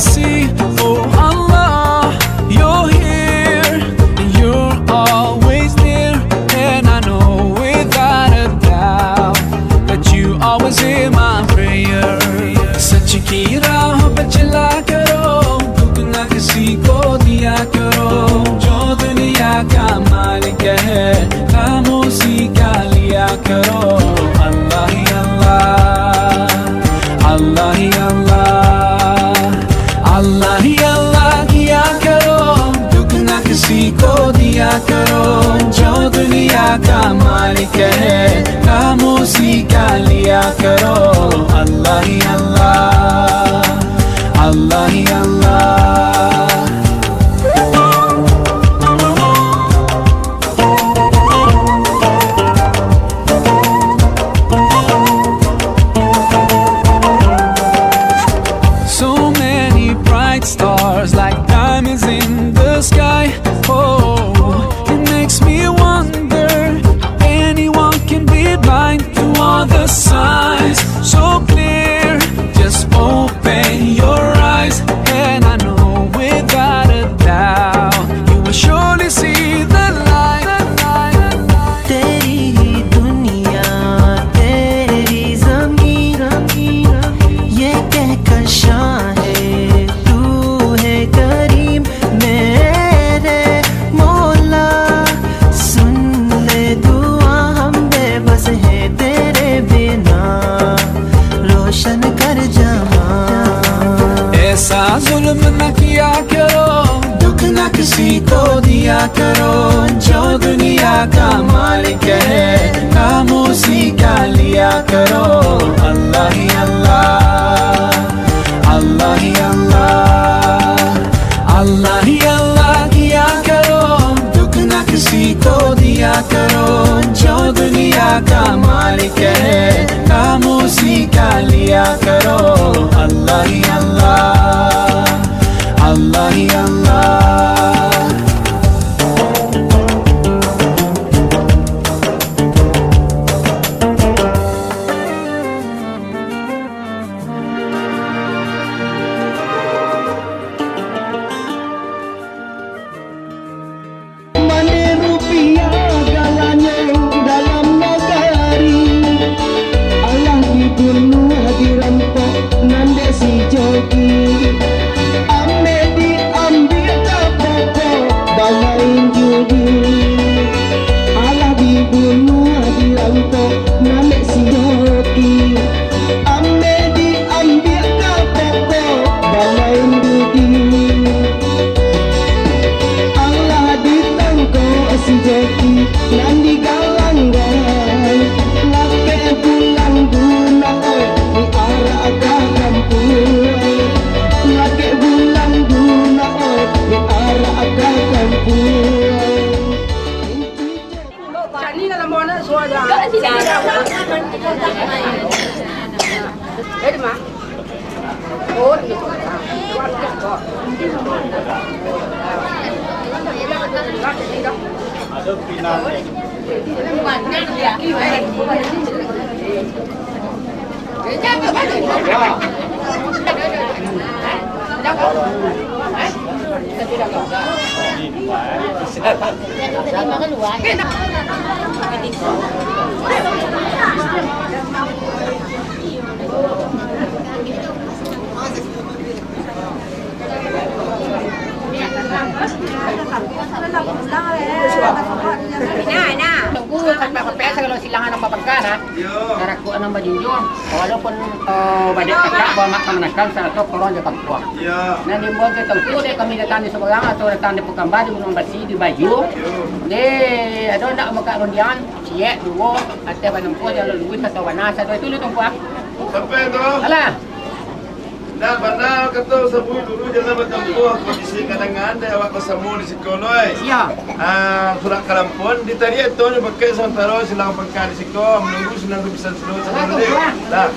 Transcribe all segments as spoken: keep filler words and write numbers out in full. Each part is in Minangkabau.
See, oh Allah, you're here, and you're always near, and I know without a doubt that you always hear my prayer. सच की राह पर चला करो, दुख ना किसी को दिया करो, जो दुनिया का मालिक है, काम उसी का लिया करो। अल्लाह ही अल्लाह, अल्लाह ही अल्लाह, अल्लाह ही अल्लाह किया करो, दुख ना किसी को दिया करो, जो दुनिया का मालिक है, काम उसी का लिया करो। अल्लाह ही अल्लाह, अल्लाह ही अल्लाह। So many bright stars like diamonds in the sky. Oh, it makes me wonder how anyone can be blind to all the signs so clear. Just open your eyes, and I know without a doubt you will surely see the light. तेरी ही दुनिया, तेरी ज़मीन, ये कहकशां है, तू है करीम, मेरे मौला, सुन ले दुआ, हम बेबस हैं तेरे बिना, रोशन कर जहां। ऐसा जुल्म न किया करो, दुख ना किसी को दिया करो, जो दुनिया का मालिक है, काम उसी का लिया करो। अल्लाह ही अल्लाह, अल्लाह ही अल्लाह, अल्लाह ही अल्लाह किया करो, दुख ना किसी को दिया करो, जो दुनिया का मालिक है, काम उसी का लिया करो। अल्लाह ही अल्लाह, अल्लाह ही अल्लाह। Mane rupiah galanyo dalam nagari, alah dibunuah, dirampok nan dek si Joki. Ame diambiak ka pokok bamain judi, alah dibunuah, dirampok nan dek si Joki. Ame diambiak ka pokok bamain judi. Alah ditangkok si Joki nan digalanggang, lakek bulang duna oi, diarak ka kampuang. Lakek bulang duna oi, diarak ka kampuang. Nah, nah. Tunggu, sampai sampai sagalo silang anak bapangka, nah. Yo. Tarakuk anak bajunjung. Walaupun, eh, badek kakak, bamak kamanakang, sarato korong jo kampuang. Yo. Nan diimbau jo tangku, dek kami datang di Sabarang atau datang di Pekanbaru, di Gunung Basi, di Baju. Yo. Dek, ado ndak mukak rundiangan, ciek, duo, ateh banempuah, jalan luruih, atau bana, sado itu lu tumpuak. Sampai tu? Alah. Ndak bana kato sabui dulu jalan batampuah, kondisi kadangan dek awak basamo di siko lo, ai. Iya. Ah, surat kalampon, ditariak eto nyo bakeh samantaro silang pangka di siko, manunggu sinan rumpisan silo sabalun dek. Dah.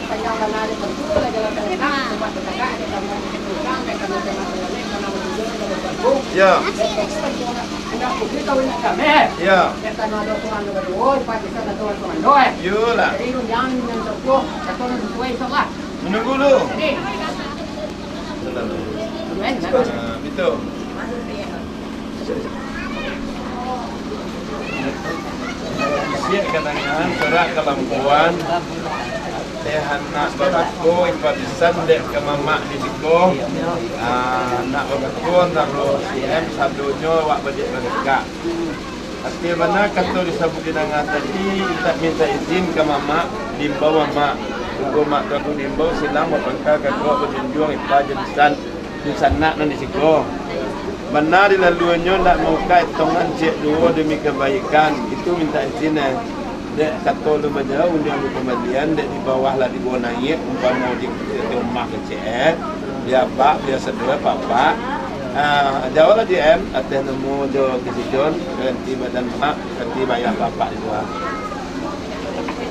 Iya. Iya. Iyolah. Manunggu dulu. Ah, bitu. Bisiak kadangaran, sorak kalampuan. Teh anak babako, ipa bisan dek ka mamak di siko. Ah, anak babako, antaro si M, sadonyo awak baliak bangkak. Atia bana kato disabuik didanga tadi, indak mintak izin ka mamak, diimbau mamak. Ugo mak tu aku diimbau, silang bapangka, kakak bajunjuang, ipa jo bisan, dunsanak nan di siko. Bana dilaluannyo, indak mangka etongan ciek duo demi kabaikan, itu mintak izin, eh. Dek kato alun bajauah, undiang dipambalian, dek di bawah lah dibawa naiak, umpamo di, di rumah kecek, eh. Di abak, biaso tu, eh, papak. Ah, jauah lah di M, ateh namo jo kesijon, ganti badan mak, ganti bayar papak di luar.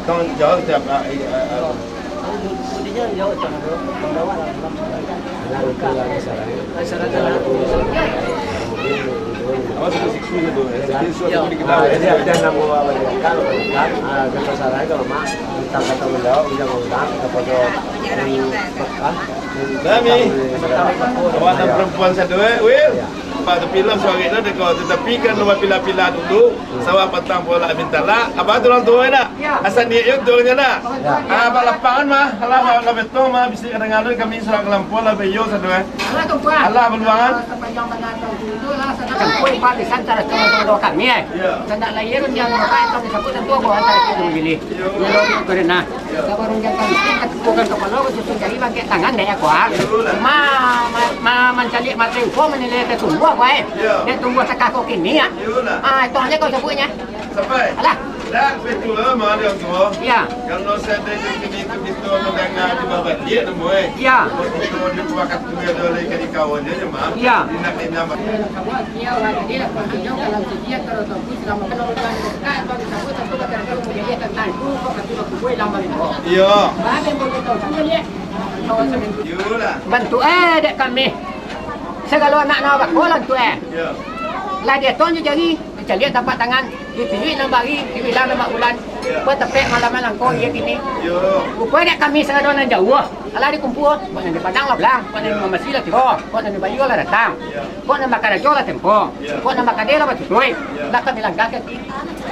Tong jauah tiap, ah, i-, ah, ah. Awas, siku-siku tu, eh. Jadi, suatu Yo. Jadi, suatu Ah, jadi, ada nama awak dia, kan, kan, ah, kata sarai kalau mak, tentang kata menjawab, ujian orang, kata pada, hmm, ah, Nami, awak nan perempuan satu, eh, Wil? Pak, tapi lah suara nak dengar, tetapi kan luar pila-pila dulu, sawah patang pula minta lah. Abah tu orang tua nak? Ya. Asal niat yo tu orang nak? Ya. Ah, abah lapangan mah, alah, abah, abah betul mah, bisi kadang-kadang kami surat kelampau lah, bayo satu, eh. Alah, tu, Puan. Alah, beluangan. Sepanjang bana tahu tu, lah, sana kan, Puan, Pak, di sana, cara tengah-tengah kami, eh. Ya. Sana lahir, dia mengapa, kami sebut, tentu, Puan, antara kita memilih. Yo. Yo, yo, karena. Sabarang jantan miskin, katukukan kapalo, kasusun jari, bangkek tangan, dek aku, ah. Iyolah. Ma, ma, ma, mancaliak mato iko, manilai ka tumbuah, aku, eh. Iyo. Dek tumbuah sakako kini, ah. Iyolah. Ah, itu aja kau sebutnya. Sampai. Alah. Dah, betul lah, mah, dia tua. Iya. Kalau saya ada yang kini tu, kita mendengar di bawah dia, nemu, eh. Iya. Betul, dia tua kat tu, dia ada lagi kali kawan dia, mah. Iya. Dia nak kena, mah. Iyo. Bantuak eh dek kami. Sagalo anak nan bako lah bantuak eh. Iyo. Lah diatong jo jari, dicaliak tapak tangan, ditilik nan bari, dibilang nan babulan. Iyo. Batapek malam malangko iyo kini. Iyo. Rupo dek kami sagalo nan jauah. Alah dikumpua, kok nan di Padang lah pulang, kok nan di Mamasi lah tibo, kok nan di Bayu lah datang. Iyo. Kok nan bakarajo lah tempo, Iyo. Kok nan bakade lah batutuik, Iyo. Lah kami langkah kaki,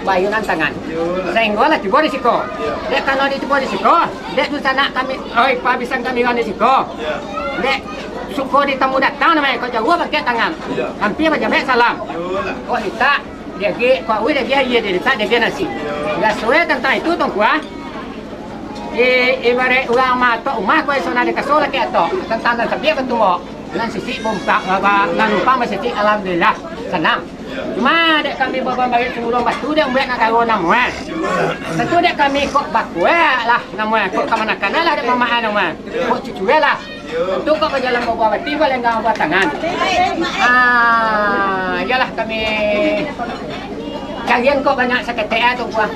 baayunan tangan. Iyolah. Sainggo lah tibo di siko. Iyo. Dek karano di tibo di siko, dek dunsanak kami, oi, pabisan kami urang di siko. Iyo. Dek suko ditamu datang namo e, kok jauah bangkek tangan. Iyo. Ampia bajamek salam. Iyolah. Kok litak, diagiah, kok auih diagiah aia, ditak diagiah nasi. Iyo. Lah suai tantang itu, Tuanku, ah. I-, ibaraik urang maatok umah, kok iso nan dikaso laki atok, tantang nan sabiak batumbok. Nan sisik bumpak, ba-, ba-, nan numpang basisik, alhamdulillah, sanang. Cuma dek kami babambaik sangulun batu, dek umbiak nak gawo namo, eh. Tantu dek kami kok bakuek lah namo, eh. Kok kamanakan lah dek mamak, eh, namo, eh. Kok cucue lah. Tantu kok bajalan babuah batih, balenggang babuah tangan. Ah, iyolah kami carian kok banyak saketek, eh, tu buah.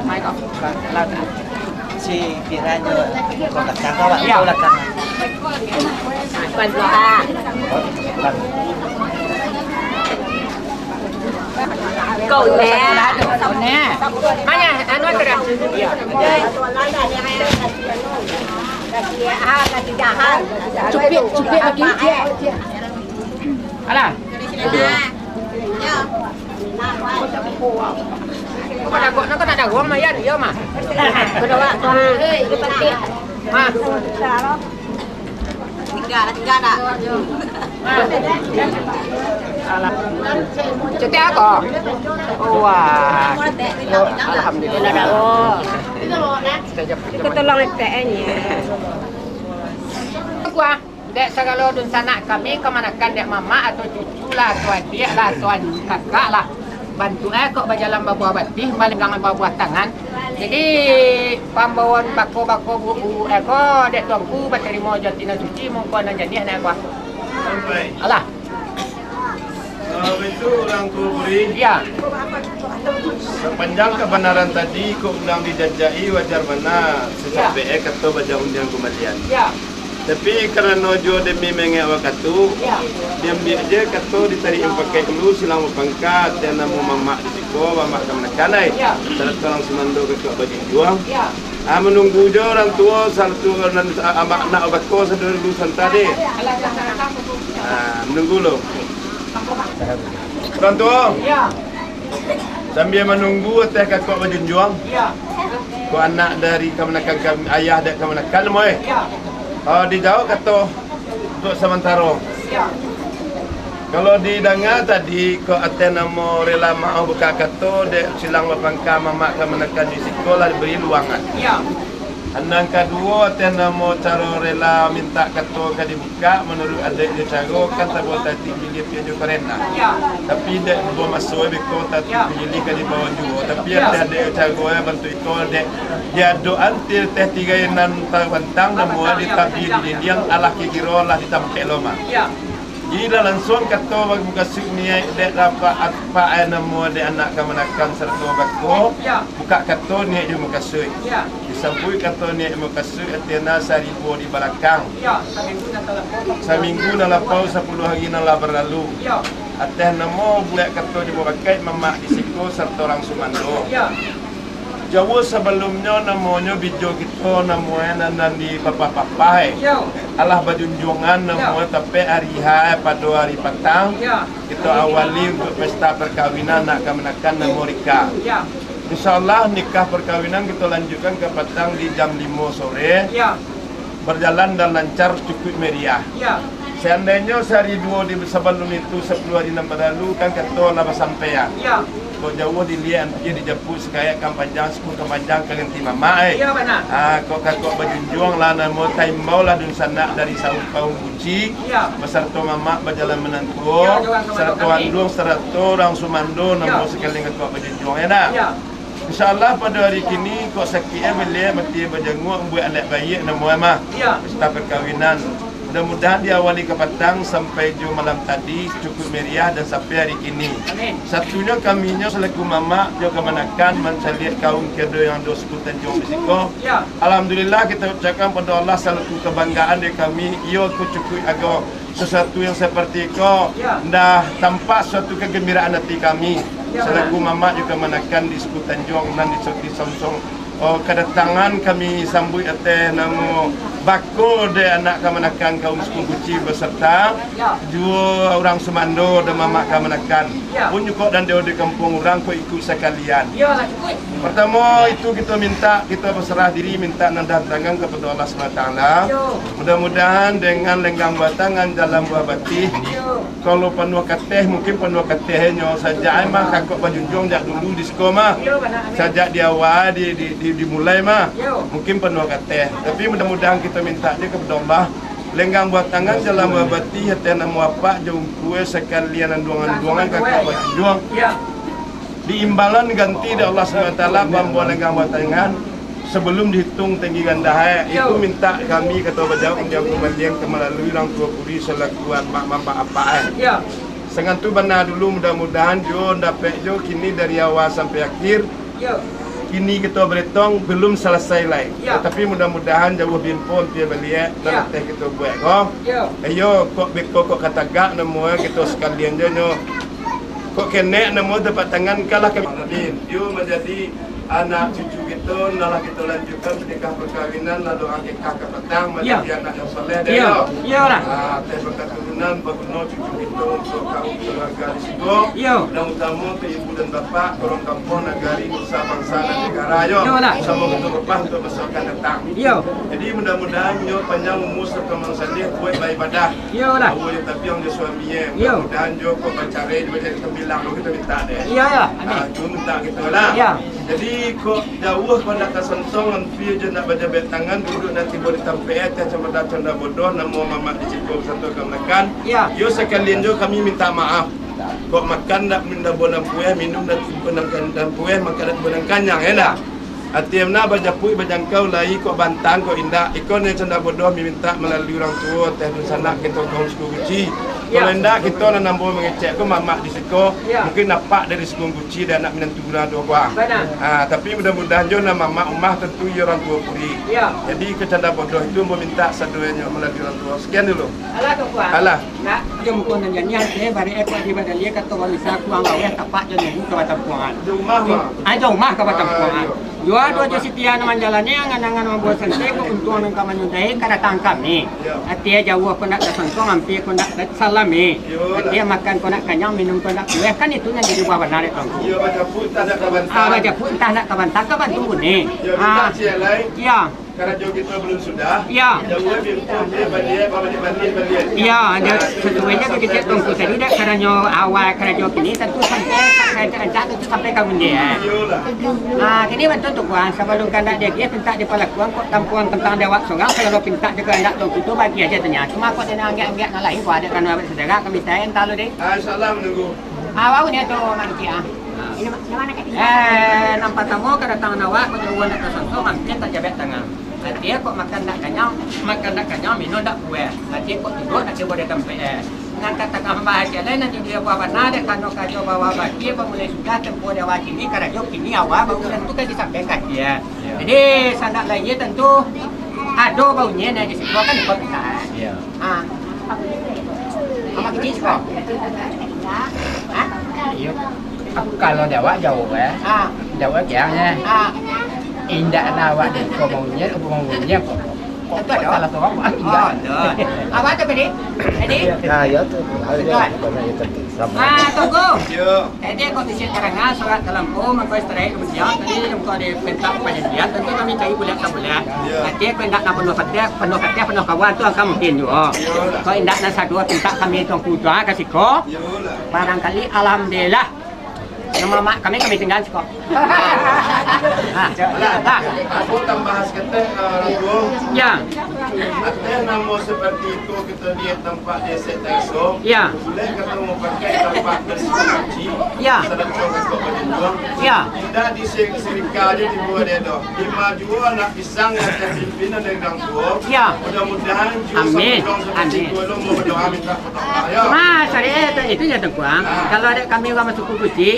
Mana? Si Piran jo kau kacang kau, Wak. Iya. Kau belakang. Kau neh. Kau neh. Mana? Anu, sudah. Iya. Cupik, cupik lagi, cik, cik. Alah. Kau pada kok nak, kau nak daguang, Mayan? Iyo, mah. Kau dah, Wak. Mah. Tinggal lah, tinggal lah. Mah. Alah. Cuti aku. Oh, wah. Alhamdulillah. Oh. Kita tolong letak aja. Aku, ah. Dek sagalo dunsanak kami, kamanakan dek mamak atau cucu lah, atau adiak lah, atau an-, kakak lah. Bantuak eh kok bajalan babuah batih, balenggang babuah tangan. Jadi, pambawaan bako-bako bu-, bu-, eh ko, dek tuanku batarimo jo ati nan suci, mongko nan janiah nak kuah. Sampai. Alah. Kalau itu urang tua buri. Iya. Sapanjang kabanaran tadi, kok urang dijajaki wajar bana, Iya. sasampai eh kato bajak undiang kumbalian. Iya. Tapi karano juo demi mangek wakatu, Iya. diambiak je kato ditarik yang pakai dulu, silang bapangka, jan namo mamak di siko, mamak kamanakan ai. Iya. Sarato langsung nando ka tuak bajunjuang. Iya. Ah, manunggu jo urang tuo, satu nan, ah, amak nak bako sado dulu santa deh. Ah, manunggu lo. Urang tuo. Sambia manunggu ateh kakok bajunjuang. Ko anak dari kamanakan kam-, ayah dari kamanakan, moi. Oh, dijawab kato. Untuak samantaro. Kalau didanga tadi, kok ateh namo rela maoh buka kato, dek silang bapangka mamak kamanakan di siko lah diberi luangan. Nan kaduo, ateh namo caro rela mintak kato ka dibuka, manuruik adaik jo caro, kan tabuah tadi bilia piak jo karena. Tapi dek duo maso beko tadi bilia ka dibawa juo. Tapi ateh adaik jo caro, eh, bantuak iko dek diadok antil teh tigai nan tabantang, namo ditabia di dindiang, alah kikiro lah ditampek lo mah. Jadi lah lansuang kato bak-, mukasuik niaik dek rapak apak ai namo dek anak kamanakan sarato bako, buka kato niaik jo mukasuik. Disambuik kato niaik jo mukasuik, ateh nan saribu di balakang. Saminggu nan lapau, sapuluah hari nan lah balalu. Ateh namo bulek kato jo babakaik mamak di siko sarato urang sumando. Jauah sabalumnyo namonyo bijo kito namoe nan, nan di papah-papah, eh. Alah bajunjuangan namoe tapek ari ha, eh, pado ari patang. Kito awali untuak pesta parkawinan anak kamanakan namo Rika. Insya Allah nikah parkawinan kito lanjuikkan ka patang di jam limo sore. Bajalan dan lancar, cukuik meriah. Seandainyo sahari duo di sabalun itu, sapuluah hari nan balalu, kan kato lah basampaian. Kok jauah diliek ampia dijapuik, sakayak kan panjang, sepuluah kan panjang, ka ganti mamak, eh. Ah, kok kakok bajunjuang lah, namo taimbau lah dunsanak dari saung kaum buci, basarato mamak bajalan manantuo, sarato anduang, sarato urang sumando, namo sakalian kakok bajunjuang, ya ndak? Insya Allah, pado hari kini, kok sakik, eh, baliak, mati bajanguak, buek alek baiak, namo mah. Pesta parkawinan. Mudah-mudahan diawali ka patang sampai jo malam tadi, cukuik meriah dan sampai hari kini. Satunyo kaminyo salaku mamak jo kamanakan mancaliak kaum kedo yang ado suku Tanjuang di siko. Alhamdulillah, kito ucapkan pado Allah salaku kabanggaan dari kami, iyo ko cukuik ago Sasuatu yang saparti ko, ndak tampak suatu kagambiraan ati kami, salaku mamak jo kamanakan di suku Tanjuang nan di, di Songsong. Oh, kadatangan kami sambuik ateh namo bako dek anak kamanakan kaum suku Guci basarta juo urang sumando dan mamak kamanakan. Pun juo dan deo di kampuang urang ko ikuik sakalian. Partamo itu kito mintak, kito basarah diri mintak nan datangan kapado Allah Subhanahu Wa Taala. Mudah-mudahan dengan lenggang buah tangan dalam buah batih. Kalau panuah kateh, mungkin panuah katehnyo sajak ai mah kakok bajunjuang jak dulu di siko mah. Sajak di awal di, di, di, dimulai mah. Mungkin panuah kateh. Tapi mudah-mudahan kito mintak je kapado Allah. Lenggang buah tangan dalam buah batih, ateh namo apak jo ungkue sakalian anduang-anduangan kakok bajunjuang. Di imbalan ganti dek Allah Subhanahu Wa Taala, pambuahan lenggang buah tangan, sabalum dihitung tinggi randah, eh, itu mintak kami kato bajawab undiang pambalian ka malalui urang tuo puri salaku apak mamak apak, eh. Sangan tu bana dulu, mudah-mudahan juo dapek juo kini dari awal sampai akhir. Kini kito baretong balum salasai lai. Tapi mudah-mudahan jauah bimpo ampia baliak nan ateh kito buek ko. Iyo, kok beko kok katagak namo kito sakalian jo nyo. Kok kenek namo tapak tangan kalah kami. Amin. Yo manjadi anak cucu kito, nan lah kito lanjuikkan nikah parkawinan, lah doa nikah ka patang, manjadi anak yang soleh deh, yo. Iyolah. Ah, teh berkat turunan, baguno cucu kito untuk kaum keluarga di siko. Iyo. Dan utamo ke ibu dan bapak, orang kampung, nagari, nusa, bangsa, dan negara, yo. Iyolah. Samo kito berpah untuk masa akan datang. Iyo. Jadi mudah-mudahan nyo panjang umur serta mansalih, kuat baibadah. Iyolah. Awak jo tabiang jo suami, eh. Iyo. Mudah-mudahan jo kok bacarai, jo jadi tembilang, kito minta deh. Iyo, iyo. Amin. Ah, tu minta kito lah. Iyo. Jadi kok jauah pado ka Songsong, ampia jo nak bajabek tangan, duduak nak tibo di tampek, eh, cah canda bodoh, namo mamak di siko satu kamanakan. Iyo. Yo sakalian jo kami minta maaf. Kok makan dak minda bonang pueh, minum dak bonang kan-, dan pueh, makan dak bonang kanyang, ya dak? Ati amna bajapuik bajangkau lai kok bantang kok indak. Iko ni canda bodoh mintak malalui urang tuo, teh dunsanak kito kaum suku Guci. Kalau indak kito nan ambo mangecek ko mamak di siko, mungkin apak dari suku Guci dan anak minantu gula duo buah. Ah, tapi mudah-mudahan jo nan mamak umah tentu iyo urang tuo puri. Jadi iko canda bodoh itu ambo mintak sadonyo malalui urang tuo. Sekian dulu. Alah, Tuan. Alah. Nak, jo muko nan janiah, teh, barek ekor di badalia, kato bamisa, kuang laweh, tapak jo nunggu ka batampuangan. Jo umah, Mak. Ah, jo umah ka batampuangan. Ah, iyo. Jua doh jo sitia nan manjalani, angan-angan mambawa santai, ko untuang nan ka manyudahi kadatangan kami. Atia jauah ko ndak tasongkong, ampia ko ndak tasalami. Atia makan ko ndak kanyang, minum ko ndak pueh, kan itu nan jadi buah bana dek Tuanku. Iyo, bajapuik antah ndak ka bantang. Ah, bajapuik antah ndak ka bantang, ka bantu bunyi. Iyo, ah, mintak ciek lai. Iyo. Karajo kito balun sudah. Iyo. Jauah bimpo, dia baliak, babaliak-baliak, baliak. Iyo, ado sasuai jo kecek Tuanku tadi, dek karanyo awal karajo kini, tantu sampai, sampai rancak-rancak, tantu sampai ka bunyi, eh. Iyolah. Ah, kini bantu tu, Tuanku, sabalun kandak diagiah, pintak dipalakuan, kok tampuan tantang dek awak surang, sagalo pintak jo kandak Tuanku tu bagi aja tu nyo. Cuma kok dek anggiak-anggiak nan lain, kok ado kan awak saudara, kami sayang talu deh. Ah, insyaallah manunggu. Ah, baru nyo tu, Mak Kecik, ah. Ini ma-, di mana, Kak? Eh, nan partamo kadatangan awak, kok jauah ndak tasongkong, ampia tajabek tangan. Atia kok makan ndak kanyang, makan ndak kanyang, minum ndak pueh. Atia kok tibo ndak tibo di tampek, eh. Nan ka tangah bahas lai, nan jadi buah bana, dek karano karajo bawa baki, bamulai sudah, tempo di awal kini, karajo kini awal, baru tantu kan disampaikan ka atia. Iyo. Jadi, sandak lai tantu ado baunyi nan di siko kan, iko kita. Iyo. Ha. Amak kecik siko. Ha? Iyo. Kalau di awak jauah, eh. Ha. Di awak kiangnyo. Ha. Indak lah awak di ko maunyi, ko maunyi, ko. Kok salah surang, ah, indak. Oh, betul. Apa tu tadi? Tadi? Nah, iyo tu. Betul. Banyak itu tu. Sama. Ah, Tuanku. Iyo. Tadi kok bisi tarang, surat ka lampu, mangko istirahat kemudian, tadi mangko di pintak pajanjian, tantu kami cari buliak ka buliak. Iyo. Nanti kok indak nak panuah pateh, panuah pateh, panuah kawan tu angka mungkin juo. Iyo lah. Kok indak nak saduo pintak kami Tuanku tu, ah, ka siko. Iyo lah. Barangkali, alhamdulillah. Nama mak kami, kami tinggal siko. Ha. Alah, ha. Aku tambah sakutih, eh, Tuanku. Ya. Ateh namo seperti itu kita di tempat di Sek Teso. Ya. Boleh kita mau pakai tempat bersih suci. Ya. Sadang kita pakai baju. Ya. Indak di sik-, sirika aja di buah dia doh. Lima juo anak pisang yang terpimpin dari orang tua. Ya. Mudah-mudahan juo. Amin. Sama orang seperti itu lo mau berdoa minta pertolongan. Ya. Nah, sorry, eh, itu, itu ya, Tuanku, ah. Nah. Kalau ada kami orang masuk ke Guci,